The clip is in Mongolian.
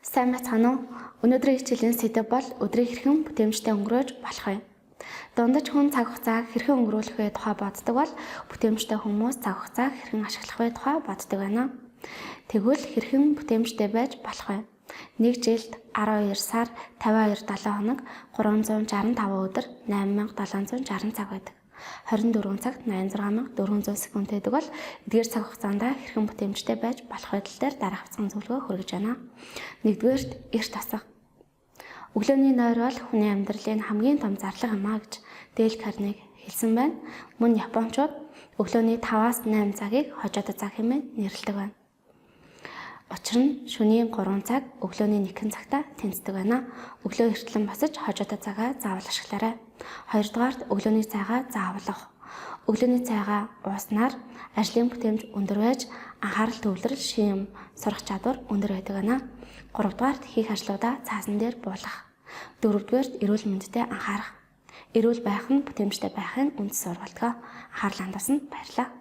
Сайн байцгаана уу? Өнөөдрийн хичээлийн сэдэв бол өдрийг хэрхэн бүтээмжтэй өнгөрөөж болох вэ? Дундаж хүн цаг хугацааг хэрхэн өнгөрүүлэх вэ тухай боддог бол бүтээмжтэй хүмүүс цаг хугацааг хэрхэн ашиглах вэ тухай боддог байна. Тэгвэл хэрхэн бүтээмжтэй байж болох вэ? Нэг жилд 12 сар 52 7 хоног 365 өдөр 8760 цаг байдаг. 24 цагт 86400 секунд байдаг бол эдгээр цаг хугацаанд хэрхэн бүтээмжтэй байж болох байдал дээр дараах хэвцэн зөвлөгөө хүргэж байна. Нэгдүгээрт эрт тасах. Өглөөний нойр бол хүний амьдралын хамгийн том зарлага юм а гэж Дэл Карнеги хэлсэн байна. Мөн Япончууд өглөөний 5-аас 8 цагийг хожоодо цаг хэмээн нэрлэдэг байна. Учир нь шөнийн 3 цаг өглөөний 1 цагта тэнцдэг байна. Өглөө эртлэн босож хожоодо цагаа заавал ашиглаарай. Хоёрдугаарт өглөөний цайгаа заавал уух. Өглөөний цайгаа ууснаар ажлын бүтээмж өндөр байж анхаарал төвлөрөл, шин юм сурах чадвар өндөр байдаг байна. Гуравдугаарт хийх ажлуудаа цаасан дээр буулгах. Дөрөвдүгээрт эрүүл мэндэд анхаарах. Эрүүл байх нь бүтээмжтэй байхын үндэс сурвалжаа. Анхаарал хандуулсанд баярлалаа.